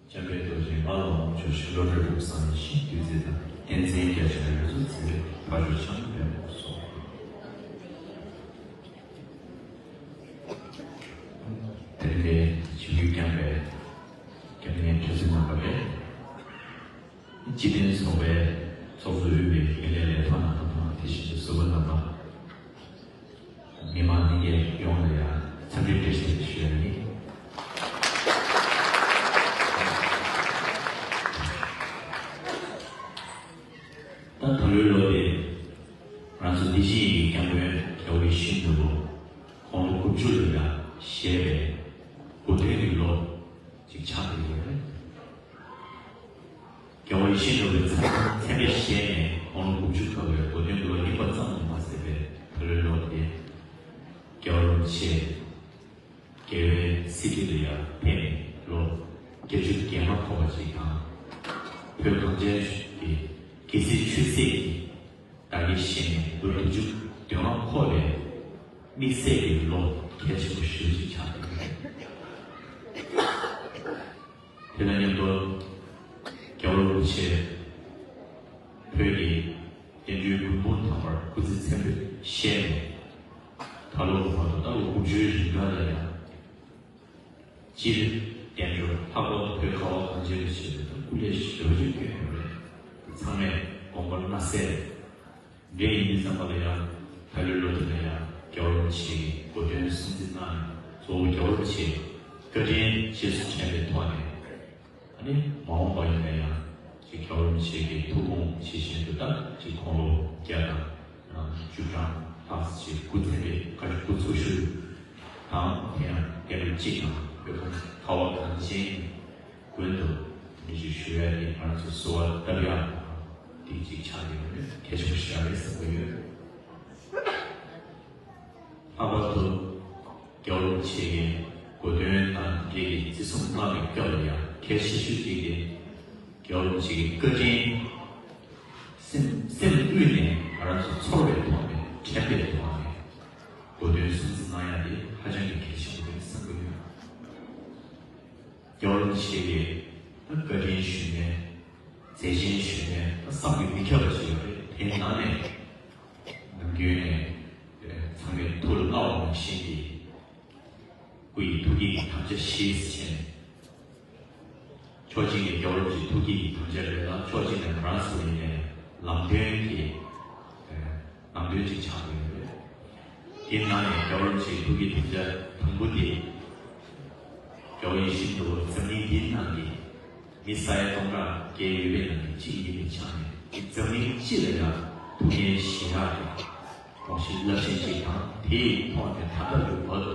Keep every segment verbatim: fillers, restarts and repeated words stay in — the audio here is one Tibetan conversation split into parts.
འཇམ་དཔལ་རྡོ་རྗེ་ང་ལ་དབང་ཕྱུག་ཤིང་ལོ་རི་བོ་བསམ་ཡས་ཤིང་བདུད་རྩི་དང་། བསྟན་འཛིན་རྒྱ་ཆེན་རི་སུལ་རྩེ་བའི་ཕ་ཇོ་ཆང་བན་པོ་སོགས། དེ་ནས་ཆོས་བརྒྱུད་རྐྱང་པའི་སྐྱབས་གནས་ཁྲི་ཟུར་རྣམ་པ་རེད། སྤྱི་མཐུན་ཚོགས་པའི་ཚོགས་གཙོ་དབུས་པའི་དགེ་ལས་ལས་ཐོག་ནང་ཐོག་དང་དེ་བཞིན་དུ་ཟུར་པ་རྣམ་པ། མི་མང་ལྷན་རྒྱས་ཡོངས་ལ་ཡང་འཚམས་འདྲི་བཀྲ་ཤིས་བདེ་ལེགས་ཞུ་ཡ་ཡིན། ད་ད་ལོའི་ལོ་དེ་ང་ཚོ་འདི་བཞིན་ཡིན་སྐྱབས་མགོན་རྒྱལ་བ་ཡིད་བཞིན་ནོར་བུ་དགུང་ལོ་དགུ་བཅུ་ལ་ཡང་བཞེས་པའི་གོ་སྟོན་གྱི་ལོ་ཅིག་ཆགས་ཀྱི་ཡོད་རེད། རྒྱལ་བ་ཡིད་བཞིན་ནོར་བུའི་མཚན་མཚན་དཔེ་བཞེས་ནས་དགུང་ལོ་དགུ་བཅུ་ཐོབ་པའི་གོ་སྟོན་གྱི་ལོ་ཡིན་པ་ཙམ་དུ་མ་ཟད་པའི་ད་ལོའི་ལོ་དེ་རྒྱལ་བ་རིན་པོ་ཆེ་རྒྱལ་བའི་སྲིད་ཁྲི་ལ་ཡང་ཕེབས་ནས་ལོ་བརྒྱད་ཅུ་གྱ་ལྔ་འཁོར་བ་ཅིག་དང་། བོད་གངས་ཅན་གྱི་རྒྱལ་སྲིད་ཆོས་སྲིད་ཀྱི་བདག་གིར་བཞེས་ནས་ལོ་དྲུག་ཅུ་དོན་ལྔ་འཁོར་བའི་དམིགས་བསལ་གྱི་ལོ་གལ་ཆེན་པོ་ཞེ་པོ་ཅིག་ཆགས་ཡོད། དེ་དང་མཉམ་དུ་རྒྱལ་བ་རིན་པོ་ཆེ་བོད་ཀྱི་བསྟན་འགྲོའི་མགོན་དཔུང་དམ་པར་སྐུ་ཚེ་ཚེ་འཕོས་བཞེས་ནས་ད་ལོ་བར་དུ་ད་ལོ་དགུ་བཅུའི་རིང་ག་ལ་ཡང་། སྤྱིར་བསྟན་འགྲོ་ལྷག་པར་དུ་བོད་ཁ་བ་གངས་ཅན་ལ་བྱེད་པའི་སྐུ་ལས་ཞབས་ཕྱི་སྐྱོན་ཡོད་རེད། ཚང་མས་དགོངས་པ་མ་ཟད། འདྲེ་ཡིན་མིན་ཙམ་པ་ལ་ཡང་ད་ལོའི་ལོ་དེ་ལ་ཡང་རྒྱལ་བ་རིན་པོ་ཆེ་གི་གོ་སྟོན་སྲུང་བརྩི་གནང་ནས་གཙོ་བོ་རྒྱལ་བ་རིན་པོ་ཆེ་བཀའ་དྲིན་རྗེས་སུ་དྲན་པའི་ཐོག་ནས། ཨ་ནི་མ་འོངས་པ་ཡིན་ན་ཡང་ཅིག་རྒྱལ་བ་རིན་པོ་ཆེ་གི་ཐུགས་དགོངས་ཇི་བཞིན་དུ་ད་ཅིག་དགུང་ལོ་བརྒྱ་དང་བཅུ་གྲངས་ལྷག་ཅིག་སྐུ་ཚེ་འདི་ག་ཅིག་སྐུ་འཚོ་བཞུགས་དང་། དེ་ཡང་བསྟན་པའི་སྤྱི་དང་བོད་ཁམས་ཁ་བ་གངས་ཅན་མགོན་དུ་མི་ཅིག་ཞུ་ཡ་དེ་ང་ཚོ་གསོལ་བ་བཏབ་ཡ་དེ་ཅིག་ཆགས་ཡོད་ན་གལ་ཆེན་པོ་ཞིག་རེད་བསམ་གྱི་ཡོད། ལྷག་པར་དུ་རྒྱལ་བ་རིན་པོ་ཆེ་གི་གོ་སྟོན་དང་འབྲེལ་བའི་བརྩི་སྲུང་གནང་བའི་སྐབས་ལ་ཡང་གལ་ཆེ་ཤོས་གཅིག་དེ་རྒྱལ་བ་རིན་པོ་ཆེ་གི་བཀའ་དྲིན་སེམས་སེམས་དབུས་ནས་ང་རང་ཚོ་ཚོར་བའི་ཐོག་ནས་དྲན་པའི་ཐོག་ནས་གོ་སྟོན་སྲུང་བརྩི་གནང་ཡ་དེ་ཧ་ཅང་གི་གལ་ཆེན་པོ་རེད་བསམ་གྱི་ཡོད། རྒྱལ་བ་རིན་པོ་ཆེ་གི་བཀའ་དྲིན་ཞུས་ནས་མཛད་ཆེན་ཞུས་ནས་བསམ་གྱིས་མི་ཁྱབ་པ་ཞིག་ཡོད་རེད། དེའི་ནང་ནས། ནམ་རྒྱུན་ནས་ཚང་མས་ཐུགས་ལ་བསྔགས་པ་ནང་བཞིན་གྱི་སྐུ་ཡི་ཐུགས་བསྐྱེད་ཀྱི་དམ་བཅའ་བཞེས་ཟེར་ནས། ཕྱོགས་གཅིག་ནས་རྒྱལ་བ་རིན་པོ་ཆེའི་ཐུགས་བསྐྱེད་ཀྱི་དམ་བཅའ་རེད་ལ། ཕྱོགས་གཅིག་ནས་ང་རང་ཚོ་ཡིན་ནའི་ལམ་སྟོན་གྱི་ལམ་སྟོན་ཅིག་ཆགས་ཀྱི་ཡོད་རེད། དེའི་ནང་ནས་རྒྱལ་བ་རིན་པོ་ཆེའི་ཐུགས་བསྐྱེད་དམ་བཅའ་དང་པོ་དེ། རྒྱལ་བ་ཡིད་བཞིན་ནོར་བུ་འཛམ་གླིང་འདིའི་ནང་གི་མི་ས་ཡ་སྟོང་ཕྲག་བརྒལ་ཡོད་པའི་ནང་གི་གཅིག་ཡིན་པའི་ཆ་ནས། འཛམ་གླིང་སྤྱི་ལ་ཡང་ཐུགས་འགན་བཞེས་ཡག་གི་དགོངས་གཞི་རླབས་ཆེན་ཅིག་དང་། དེའི་ཐོག་ནས་ད་ལྟ་བར་དུ་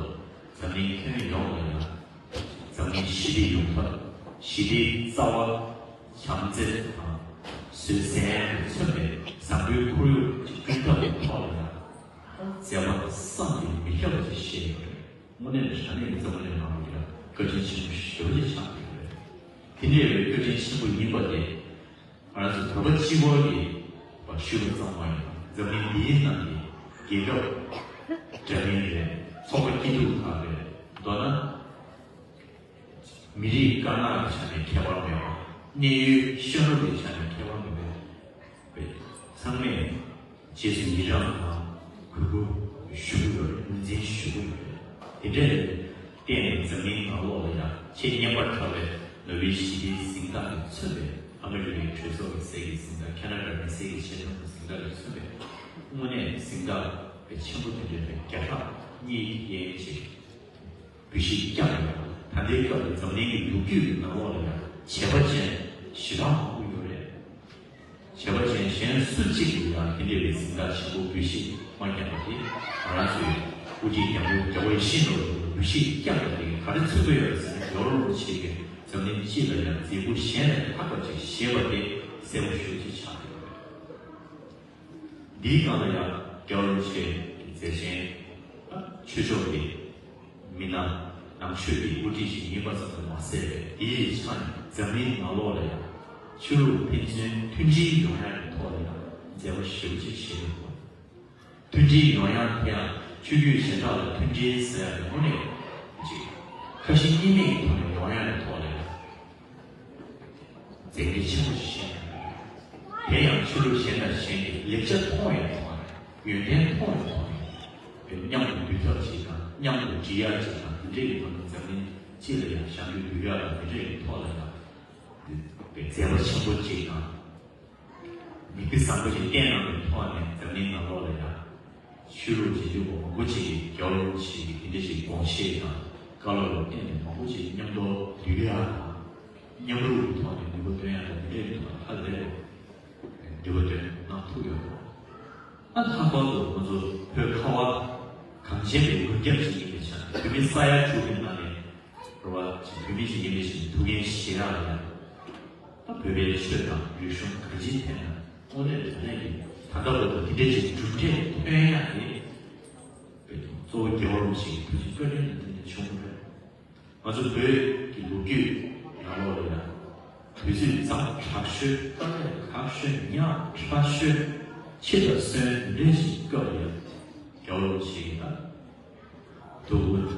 འཛམ་གླིང་ཁྱོན་ཡོངས་ལ་ཡང་འཛམ་གླིང་ཞི་བདེ་ཡོང་ཐབས། ཞི་བདེའི་རྩ་བ་བྱམས་བརྩེ་དང་བཟོད་བསྲན་ལ་མཚོན་པའི་བཟང་པོའི་ཁོར་ཡུག་ཅིག་བསྐྲུན་ཐབས་ཀྱི་ཐོག་ལ་ཡང་མཛད་པ་བསམ་གྱིས་མི་ཁྱབ་པ་ཅིག་བཞེས་ཡོད་རེད། དངོས་གནས་དྲང་གནས་ཀྱི་འཛམ་བུ་གླིང་ནང་ལ་ཡང་བཀའ་དྲིན་ཆེན་པོ་ཞེ་པོ་ཅིག་ཆགས་ཡོད་རེད། དེ་འདྲའི་བཀའ་དྲིན་ཆེན་པོ་ཡིན་པ་དེ་ང་རང་ཚོ་བོད་པ་གཅིག་པོ་གིས་ཞུས་པ་ཙམ་མ་ཡིན་པར་འཛམ་གླིང་འདིའི་ནང་གི་རྒྱལ་ཁབ་འདྲ་མིན་རེད། ཚོགས་པ་སྐྱིད་སྡུག་ཁག་རེད། མདོར་ན། མི་རིགས་དཀར་ནག་གི་ཆ་ནས་ཁྱད་པར་མེད་པ། གནས་ཡུལ་ཤ་ཁྲག་གི་ཆ་ནས་ཁྱད་པར་མེད་པའི་ཚང་མས་རྗེས་སུ་ཡི་རངས་དང་གུས་བཀུར་ཞུ་གི་ཡོད་རེད། ངོས་འཛིན་ཞུ་གི་ཡོད་རེད། དེ་འདྲའི་བརྟེན་ནས་འཛམ་གླིང་ནང་ལོགས་ལ་ཡང་ཆེས་སྙན་པར་གྲགས་པའི་ནོ་བེལ་ཞི་བདེའི་གཟེངས་རྟགས་ཀྱིས་མཚོན་པའི་ཨ་མི་རི་ཀའི་གྲོས་ཚོགས་ཀྱི་སྲས་ཀྱི་གཟེངས་རྟགས། ཁ་ན་ཌ་མི་སེར་གྱི་ཆེས་མཐོན་པོའི་གཟེངས་རྟགས་ཀྱིས་མཚོན་པའི་དངོས་གནས་གཟེངས་རྟགས་དཔེ་ཆེན་པོ་དེ་འདྲའི་བརྒྱ་ཕྲག་གཉིས་ཡན་ཅིག་འབུལ་བཞེས་བསྐྱངས་ཡོད། ད་ལྟའི་སྐབས་ལ་འཛམ་གླིང་གི་ལོ་རྒྱུས་ཀྱི་ནང་ལོགས་ལ་ཡང་བྱས་པ་ཅན་ཞེ་དྲག་མང་པོ་ཡོད་རེད། བྱས་པ་ཅན་གཞན་སུ་གཅིག་གིས་ཡང་དེ་འདྲ་བའི་གཟེངས་རྟགས་ཆེན་པོ་འབུལ་བཞེས་མ་བསྐྱངས་པ་དེ། ང་རང་ཚོའི་དབུ་ཁྲིད་རྒྱལ་པོ་རྒྱལ་བ་ཡིད་བཞིན་ནོར་བུ་འབུལ་བཞེས་བསྐྱངས་པ་དེ་ག་རེ་མཚོན་གྱི་ཡོད་ཟེར་ན། རྒྱལ་བ་རིན་པོ་ཆེ་གིས་འཛམ་གླིང་སྤྱི་ལ་ཡང་མཛད་ཁུར་གཞན་ལས་ལྷག་པ་ཅིག་བཞེས་པ་དེ་གསལ་པོ་ཞེ་པོ་ཅིག་ཆགས་ཡོད་རེད། འདིའི་སྒང་ལ་ཡང་རྒྱལ་བ་རིན་པོ་ཆེ་གི་མཛད་ཆེན་ཆོས་ཕྱོགས་ཀྱི་མི་སྣ་ནང་ཆོས་ཀྱི་དབུ་ཁྲིད་ཅིག་ཡིན་པ་ཙམ་དུ་མ་ཟད་པའི། དེའི་ཆ་ནས་འཛམ་གླིང་ནང་ལོགས་ལ་ཡང་ཆོས་ལུགས་ཕན་ཚུན་མཐུན་སྒྲིལ་ཡོང་ཡག་གི་ཐོག་ལ་ཡང་མཛད་པ་ཞེ་པོ་ཅིག་བཞེས་ཡོད་པ། མཐུན་སྒྲིལ་ཡོང་ཡག་དེ་ཡང་ཆོས་བརྒྱུད་གཞན་དག་ལ་མཐུན་སྒྲིལ་ཟེར་ཡག་དེ་དངོས་གནས་ཅིག་ཁ་ཞེ་གཉིས་མེད་ཀྱི་ཐོག་ནས་ཡོང་ཡག་གི་ཐོག་ལ་ཡང་། མཛད་འཕྲིན་ཆེན་པོ་ཞིག་བཞེངས་ཡོད། དེ་ཡང་ཆོས་ལུགས་གཞན་དང་གཞན་གྱི་ལེགས་ཆ་མཐོང་བའི་ཐོག་ནས། ཡོན་ཏན་མཐོང་བའི་ཐོག་ནས། མཉམ་དུ་འདུས་ཐབས་ཅིག་དང་། མཉམ་དུ་འབྲི་ཡག་ཅིག་དང་། འདི་འདྲའི་ཐོག་ནས་འཛམ་གླིང་སྤྱི་ལ་ཡང་ཞབས་འདེགས་འབུལ་ཡག་དང་། འདི་འདྲའི་ཐོག་ལ་ཡང་མཛད་པ་ཆེན་པོ་ཅིག་དང་། མིག་དཔེ་བཟང་པོ་ཞིག་བསྟན་གནང་བའི་ཐོག་ནས། འཛམ་གླིང་ནང་ལོགས་ལ་ཡང་ཆོས་ལུགས་རྗེས་འཇུག་པ་མང་པོ་ཅིག་གིས་རྒྱལ་བ་རིན་པོ་ཆེ་གི་དེ་འདྲ་ཞིག་དགོངས་བཞེད་དང་བཀའ་སློབ་ལ་བརྟེན་ནས། མང་པོ་ཅིག་མཉམ་དུ་འདུས་ཡག་དང་། མཉམ་རུབ་ཀྱི་ཐོག་ནས་ནུས་པ་འདོན་ཡག་དང་། དེ་འདྲའི་ཐོག་ལ་ཧ་ལས་པའི་ནུས་པ་འདོན་གནང་ཐུབ་ཡོད། ཨ། ལྷག་པར་དུ་ང་ཚོ་བོད་ཁ་བ་གངས་ཅན་པའི་མགོན་སྐྱབས་ཅིག་ཡིན་པའི་ཆ་ནས། བོད་མི་ས་ཡ་དྲུག་གི་ནང་ནས། རེད་བ། བོད་མི་ཞིག་ཡིན་པའི་ཆ་ནས་ཐུགས་འགན་བཞེས་ཡག་ལ་ཡང་། ད་བོད་པའི་ཆོས་དང་རིག་གཞུང་གང་ཅིའི་ཐད་ནས། དངོས་གནས་དྲང་གནས་ཀྱི་ད་ལྟ་བར་དུ་དེ་འདྲའི་ཅིག་གྲུབ་འབྲས་ཐོན་ཡག་དེ། གཙོ་བོ་རྒྱལ་བ་རིན་པོ་ཆེ་གི་ཐུགས་རྗེ་བཀའ་དྲིན་ལ་བརྟེན་ནས་བྱུང་བ་རེད། ང་ཚོ་བོད་ཀྱི་ལོ་རྒྱུས་ནང་ལོགས་ལ་ཡང་། དུས་ཚོད་ཛ་དྲག་ཤོས། དཀའ་ལས་ཁག་ཤོས། ཉག་ཕྲ་ཤོས། འཆི་དང་གསོན། འདི་འདྲའི་ཞིག་སྐབས་ལ་ཡང་རྒྱལ་བ་རིན་པོ་ཆེ་གིས་ད་ཐུགས་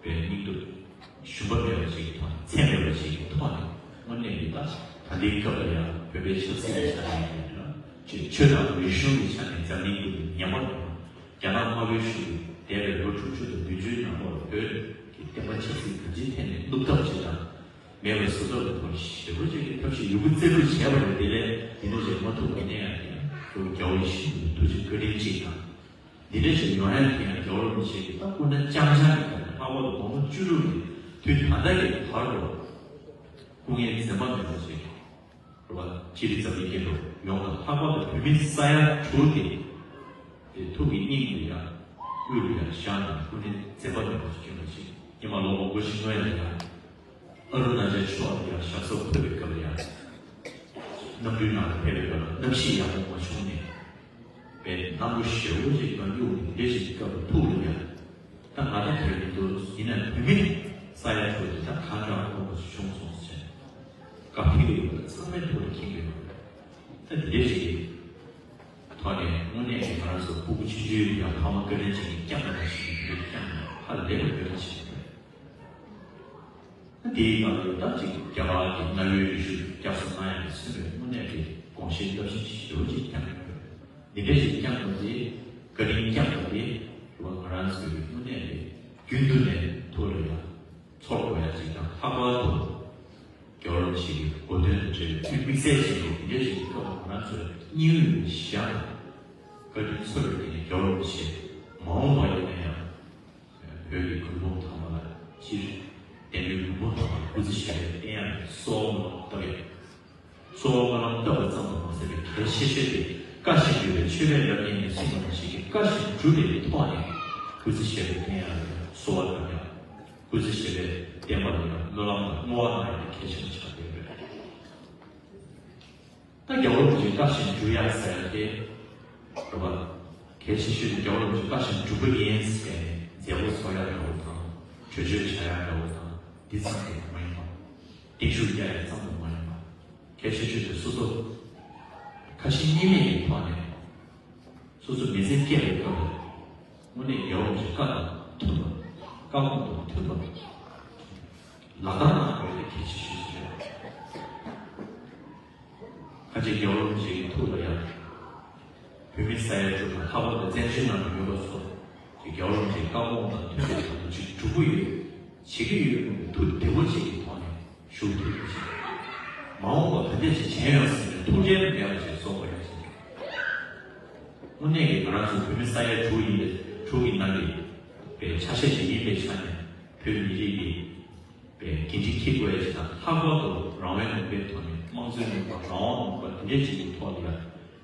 པའི་སྙིང་སྟོབས་ཞུམ་པ་མེད་པ་ཞིག་གི་ཐོག་ནས། ཚད་མེད་པ་ཞིག་གི་ཐོག་ནས། དངོས་གནས་ཀྱི་ད་ད་ལྟའི་སྐབས་ལ་ཡང་བོད་པའི་ཆབ་སྲིད་ཀྱི་ཆ་ནས་ཡིན་ན། ཆོས་དང་རིག་གཞུང་གི་ཆ་ནས་འཛམ་གླིང་ཁུལ་དུ་ཉམས་པ་མེད་པ། རྒྱ་ནག་དམར་པོའི་གཞུང་གིས་འདས་པའི་ལོ་དྲུག་ཅུ་དང་བདུན་ཅུའི་ནང་ལོགས་ལ་བོད་ཀྱི་བསྟན་པ་ཆབ་སྲིད་གང་ཅིའི་ཐད་ནས་བསྣུབས་ཐབས་ཅིག་དང་། མེད་པ་བཟོ་ཐབས་ཀྱི་ཐོག་ཞེ་པོ་ཅིག་གི་ཐབས་ཤེས་ཡོད་རྒུ་རྩལ་སྤྲུགས་བྱས་པ་རེད། དེ་ལས་དེ་འདྲ་ཞིག་མ་ཐུབ་པ་གནས་ཡག་གི། རྒྱལ་བ་ཡིད་བཞིན་ནོར་བུའི་ཐུགས་རྗེ་བཀའ་དྲིན་ཅིག་དང་། འདི་འདྲ་ཞིག་ཡོང་ཡག་དེ་ཡང་རྒྱལ་བ་རིན་པོ་ཆེ་གིས་ད་སྐུ་ན་རྐྱང་རྐྱང་གི་སྐབས་ནས། ལྷག་པར་དུ་དགུང་ལོ་བཅུ་དྲུག་གི་དུས་ད་ལྟ་གི་བར་དུ་སྐུ་ངལ་འཛེམ་པ་མེད་པ་ཞིག་རེད་བ། སྤྱིར་འཛམ་གླིང་སྟེང་དུ་ཡོངས་དང་། ལྷག་པར་དུ་བོད་མི་ས་ཡ་དྲུག་དེ། དེ་ཐུགས་ཀྱི་དབྱིངས་ལ་ཡང་། དབུས་ལ་ཡང་བཞག་ནས། སྐུ་ངལ་འཛེམ་པ་མེད་པ་ཞིག་བསྐྱོན་པ་ཞིག་སྔོན་མ་ལོ་མང་པོ་ཞིག་སྔོན་ལ་ཡང་། ཨ་རུ་ན་ཅལ་ཕྱོགས་ལ་ཡང་ཞབས་སོར་འཁོད་པའི་སྐབས་ལ་ཡང་། གནམ་གྲུའི་ནང་ལ་ཕེབས་པའི་སྐབས་ལ་གནམ་གཤིས་ཡག་པོ་མ་བྱུང་ནས། པའི་གནམ་པོ་ཞེ་པོ་ཅིག་ལ་གཡུག་ནས། འདི་འདྲ་ཞིག་གི་སྐབས་ལ་ཐུགས་ལ་ཡང་། ད་ང་ད་གལ་མི་འདུག་ཡིན་ན་བོད་མི་ས་ཡ་དྲུག་དེ་ད་གང་དྲག་དགོངས་པ་ཞིག་བྱུང་སོང་ཟེར་ནས། དགའ་ཕྱི་ལ་ཡོད་པ་ཚང་མའི་ཐུགས་ལ་འཁྱེར་གྱི་ཡོད་རེད། ད་འདི་འདྲ་ཞིག་གི་ཐོག་ནས། དངོས་གནས་ཀྱི་ང་རང་ཚོ་སྤུ་གུ་ཆུང་ཆུང་ཡང་ཕ་མ་བཀའ་དྲིན་ཅན་གྱིས་བསྐྱངས་པ་ནང་བཞིན་གྱི་བསྐྱངས་ནས། ཧ་ལས་པའི་བཀའ་དྲིན་ཆེ་བ་རེད། དེའི་ནང་ལ་ད་ཅིག་རྒྱ་གར་གྱི་གནའ་བོའི་རིག་གཞུང་བསྐྱར་གསོ་གནང་ཡག་གི་སེམས་པའི་དངོས་གནས་ཀྱི་དགོངས་བཞེད་རླབས་ཆེན་ཞེ་པོ་ཅིག་བསྐྱངས་ཡོད་རེད། འདི་འདྲ་ཞིག་བསྐྱངས་པ་དེ། བཀའ་དྲིན་བསྐྱངས་པ་དེ། རེད་བ། ང་རང་ཚོའི་དངོས་གནས་ཀྱི་རྒྱུན་དུ་ནས་ཐུགས་ལ་ཡང་ཚོར་དགོས་ཡག་ཅིག་དང་། ལྷག་པར་དུ་རྒྱལ་བ་རིན་པོ་ཆེ་གི་གོ་སྟོན་དང་འབྲེལ་བའི་དམིགས་བསལ་ཅན་གྱི་འདི་འདྲ་ཞིག་གི་སྐབས་ལ། ང་རང་ཚོའི་སྙིང་དབུས་ནས་བཞག་ནས་བཀའ་དྲིན་ཚོར་བའི་སྟེང་ནས། རྒྱལ་བ་རིན་པོ་ཆེ་མ་འོངས་པར་ཡིན་ན་ཡང་བོད་ཀྱི་མགོན་པོ་དམ་པ་ལ། སྤྱིར་བསྟན་པའི་མགོན་པོ་དམ་པ་ལ་སྐུ་ཚེ་ཞབས་པད་བརྟན་ཡག་གི་གསོལ་བ་སྨོན་ལམ་བཏབ་ཡག་གསོལ་བ་སྨོན་ལམ་བཏབ་པ་ཙམ་དུ་མ་ཟད་པའི་གལ་ཆེ་ཤོས་དེ། བཀའ་བཞིན་སྒྲུབ་པའི་ཆོས་པའི་རབ་བརྙེས་ནས་གསུངས་པ་ནང་བཞིན་གྱི། བཀའ་བཞིན་སྒྲུབ་པའི་ཐོག་ནས་སྐུ་ཚེ་ཞབས་པད་བརྟན་ཡག་གི་གསོལ་བ་བཏབ་ཡག་སྐུ་ཚེ་ཞབས་པད་བརྟན་པ་ལ་ཡང་སྨོན་ལམ་དང་བསྔོ་བ་གནང་ཡག་དེ་གལ་ཆེན་པོ་ཆགས་བསྡད་ཡོད་རེད། ད་རྒྱལ་བ་རིན་པོ་ཆེའི་བཀའ་བཞིན་སྒྲུབ་ཡག་ཟེར་ཡག་དེ། རེད་བ། གལ་ཆེ་ཤོས་དེ་རྒྱལ་བ་རིན་པོ་ཆེའི་བཀའ་བཞིན་སྒྲུབ་པ་ཡིན་ཟེར་ནས་མཛད་སྒོ་འཚོགས་ཡག་འདྲ་བོ་དང་། གྲོས་ཆོད་བྱ་ཡག་འདྲ་བོ་དང་། འདི་ཙམ་དུ་མ་ཡིན་པ། བརྟན་བཞུགས་རྒྱག་ཡག་ཙམ་དུ་མ་ཡིན་པ། གལ་ཆེ་ཤོས་དེ་སོ་སོ་ཁ་ཞེ་གཉིས་མེད་ཀྱི་ཐོག་ནས། སོ་སོ་མི་ཚེ་སྐྱེལ་བའི་སྐབས་ལ། དངོས་གནས་རྒྱལ་བ་རིན་པོ་ཆེའི་བཀའ་དང་མཐུན་པ། བཀའ་དགོངས་དང་མཐུན་པ་ལག་བསྟར་གནང་དགོས་དེ་གལ་ཆེ་ཤོས་ཤིག་རེད། ཁ་ཅིག་རྒྱལ་བ་རིན་པོ་ཆེ་གི་ཐུགས་ལ་ཡང་། བོད་མི་ས་ཡ་དྲུག་དང་། ལྷག་པར་དུ་བཙན་བྱོལ་ནང་དུ་ཡོད་པ་ཚོ་གིས་རྒྱལ་བ་རིན་པོ་ཆེའི་བཀའ་དགོངས་དང་མཐུན་པའི་ཐོག་ནས་ཅིག་སྒྲུབ་ཀྱི་ཡོད། བྱེད་ཀྱི་ཡོད་སྙམ་པའི་ཐུགས་བདེ་པོ་ཅིག་གི་ཐོག་ནས་བཞུགས་ཐུབ་པ་ཞིག་མ་འོངས་པ་ག་འདྲ་ཞིག་བྱས་ཡོང་ཟེར་ནས་ཐུགས་བྲེལ་མེད་པ་ཞིག་བཟོ་དགོས་ཡ་ཞིག་དངོས་གནས་ཀྱི་ང་རང་ཚོ་བོད་མི་ས་ཡ་དྲུག་ཡིན་པའི། དྲུག་གི་ནང་གི་པའི་ཆ་ཤས་ཤིག་ཡིན་པའི་ཆ་ནས། བོད་མི་རིགས་ཀྱི་པའི་འགན་འཁྲི་འཁྱེར་དགོས་ཡ་ཞིག་དང་། ལྷག་པར་དུ་རང་དབང་ལུང་པའི་ཐོག་ནས་དམངས་གཙོའི་ལུང་པ། རང་དབང་ལུང་པ་འདི་འདྲ་ཞིག་གི་ཐོག་ལ་ཡང་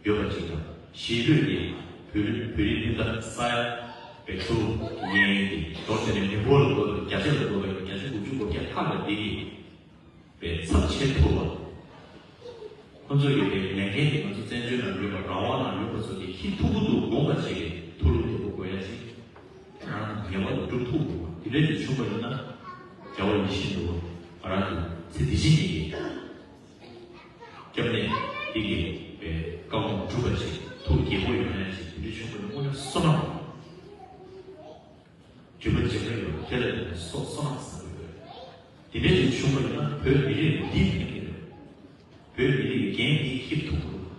ཡོད་པ་ཅིག་དང་། གཞིས་ལུས་ཀྱི་བོད་རིགས། བོད་རིགས་སྤུན་ཟླ་ས་ཡ་པའི་དྲུག་ཡན་གྱི། མདོར་བསྡུས་ནས་མི་འབོར་ལ་དགོས་པའི་བརྒྱ་ཆ་ལ་དགོས་པའི་བརྒྱ་ཆ་དགུ་བཅུ་གོ་བརྒྱད་ལྷག་ལ་འདི་གི་པའི་ཚབ་བྱེད་ཐུབ་པ། ཁོ་ཚོ་ཡོད་པའི་ལས་འགན་དེ་ང་ཚོ་བཙན་བྱོལ་ནང་ཡོད་པ། རང་དབང་ནང་ཡོད་པ་ཚོ་གིས་ཤེས་ཐུབ་ཀྱི་འདུག་དགོངས་པ་བྱེད་ཀྱི། ཐུགས་ལ་བདེ་པོ་དགོས་ཡ་ཞིག་ང་རང་ངེས་པར་དུ་སྒྲུབ་ཐུབ་དགོས་པ། དེ་འདྲ་ཞིག་བྱུང་བ་ཡིན་ན། རྒྱལ་བ་ཡིད་བཞིན་ནོར་བུ་ང་རང་ཚོ་ཚེ་འདི་ཕྱི་གཉིས་ཀྱི་སྐྱབས་གནས་འདི་གི་པའི་བཀའ་དགོངས་སྒྲུབ་པ་ཞིག་ཐུགས་དགྱེས་པོ་ཡོང་ཡ་ཞིག་དེ་འདྲ་བྱུང་བ་ཡིན་ན། དངོས་གནས་བསོད་ནམས། འཇུག་པ་འཇིགས་མེད་ཡོད། དེ་ལ་བརྟེན་ནས་སོ་སོ་ནང་བཟང་པོ་ཡོད། དེ་འདྲ་ཞིག་བྱུང་བ་ཡིན་ན་བོད་མི་རིགས་འདི་ཕན་གྱི་རེད། བོད་མི་རིགས་འགན་འདི་འཁྱེར་ཐུབ་དགོས།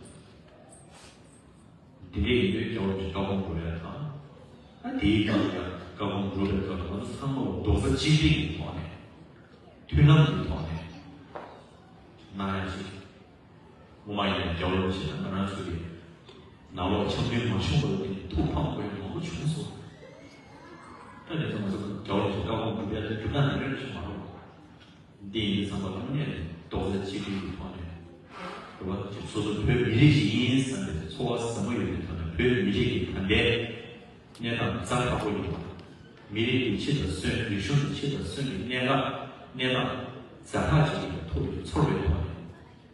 འདི་འདྲ་ཡིན་དུས་རྒྱལ་བ་རིན་པོ་ཆེ་བཀའ་དགོངས་སྒྲུབ་ཡ་དང་། ཨ་དེའི་སྒང་ལ་ཡང་བཀའ་དགོངས་སྒྲུབ་པའི་སྐབས་ལ་ང་ཚོ་ཚང་མ་རྡོག་རྩ་གཅིག་སྒྲིལ་གྱི་ཐོག་ནས། མཐུན་ལམ་གྱི་ཐོག་ནས་གནང་ཡ་ཞིག་སྔོན་མ་ཡིན་ན་རྒྱལ་བ་རིན་པོ་ཆེ་དང་ང་རང་ཚོ་གི་ནང་ལོགས་འཆམ་མཐུན་མ་བྱུང་བར་དེ་ཐུགས་ཕམ་དགོས་མང་པོ་བྱུང་སོང་། ད་ནས་ཚང་མ་ཚོ་རྒྱལ་བ་རིན་པོ་ཆེ་བཀའ་དགོངས་སྒྲུབ་ཡ་དེ་སྒྲུབ་སྟངས་དེ་འདྲ་ཞིག་མ་རེད། འདི་ཡིན་དུས་ཚང་མ་དངོས་གནས་རྡོག་རྩ་གཅིག་སྒྲིལ་གྱི་ཐོག་ནས། རེད་བ། སོ་སོ་བོད་མི་རིགས་ཤིག་ཡིན་བསམ་པའི་ཚོར་བ་ཟབ་མོ་ཡོད་པའི་ཐོག་ནས་བོད་མི་རིགས་ཀྱི་ད་ལྟའི་གནས་སྟངས་ཛ་དྲག་པོ་ཡིན་པ། མི་རིགས་ཀྱི་ཆེད་དུ་གསོན། རིག་གཞུང་གི་ཆེད་དུ་གསོན་པའི་གནད་འགག་གནས་སྟངས་ཛ་དྲག་ཅིག་ཡིན་པའི་ཐོག་ཏུ་ཚོར་བའི་ཐོག་ནས།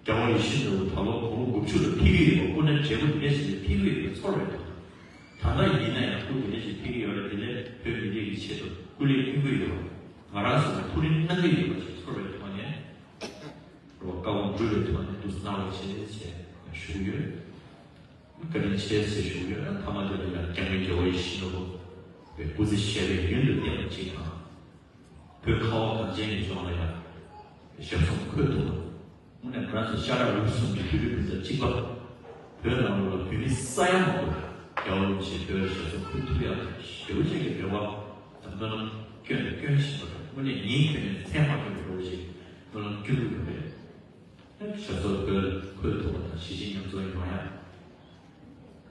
རྒྱལ་བ་ཡིད་བཞིན་ནོར་བུ་ད་ལོ་དགུང་ལོ་དགུ་བཅུ་ལ་ཕེབས་ཀྱི་ཡོད་པ། སྐུ་ན་བགྲེས་པོ་འདི་འདྲ་ཞིག་ལ་ཕེབས་ཀྱི་ཡོད་པའི་ཚོར་བའི་ཐོག་ནས། ད་ལྟ་ཡིན་ན་ཡང་སྐུ་དེ་འདྲ་ཞིག་ཕེབས་ཀྱི་ཡོད་རེད། དེ་ནས་བོད་མི་རིགས་ཀྱི་ཆེད་དུ་སྐུ་ལས་ཁྱོན་གྱི་ཡོད་པ། ང་རང་ཚོ་ལ་ཐུགས་རེ་གནང་གི་ཡོད་པ་ཞིག་ཚོར་བའི་ཐོག་ནས། རོ་བཀའ་དགོངས་སྒྲུབ་པའི་ཐོག་ནས་འདུག་སེ་གནང་རོགས་བྱེད་ཅེས་ཞུ་གི་ཡོད། བཀའ་དྲིན་ཆེ་ཞེས་ཞུ་གི་ཡོད། མཐའ་མ་དེ་ལ་ཡང་རྒྱལ་བའི་རྒྱལ་བ་ཡིད་བཞིན་ནོར་བུ་བའི་སྐུ་ཚེ་ཞབས་པད་ཡུན་དུ་བརྟན་པ་གཅིག་དང་། བོད་ཁ་བ་གངས་ཅན་གྱི་ལྗོངས་ལ་ཡང་ཞབས་ཟུང་འཁོད་ཐུབ་པ། དངོས་གནས་ང་རང་ཚོ་ཤ་ཁྲག་འུ་གསུམ་གྱི་བོད་རིགས་སྤུན་ཟླ་གཅིག་པ། བོད་ནང་ལོགས་ལ་བོད་མི་ས་ཡ་མང་པོས་རྒྱལ་བ་རིན་པོ་ཆེ་བོད་ལ་ཞབས་ཟུང་འཁོད་ཐུབ་ཡག་ཞེ་པོ་ཅིག་གི་རེ་བ་དང་སྨོན་ལམ་སྐྱོན་དང་སྐྱོན་བཞིན་པ་དང་། དངོས་གནས་ཉིན་ཁྱོན་ནས་མཚན་མ་ཐོན་པའི་རེ་བ་ཞིག་སྨོན་ལམ་སྐྱོན་གྱི་ཡོད་རེད། ཞབས་སོར་བོད་འཁོད་ཐུབ་པ་དང་གཞིས་བྱེས་མཉམ་འཛོམས་ཡོང་ཡག་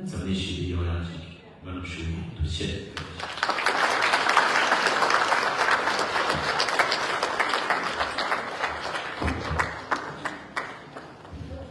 འཛམ་གླིང་ཞི་བདེ་ཡོང་ཡག་ཅིག་སྨོན་ལམ་ཞུ་ཡིན། ཐུགས་རྗེ་ཆེ།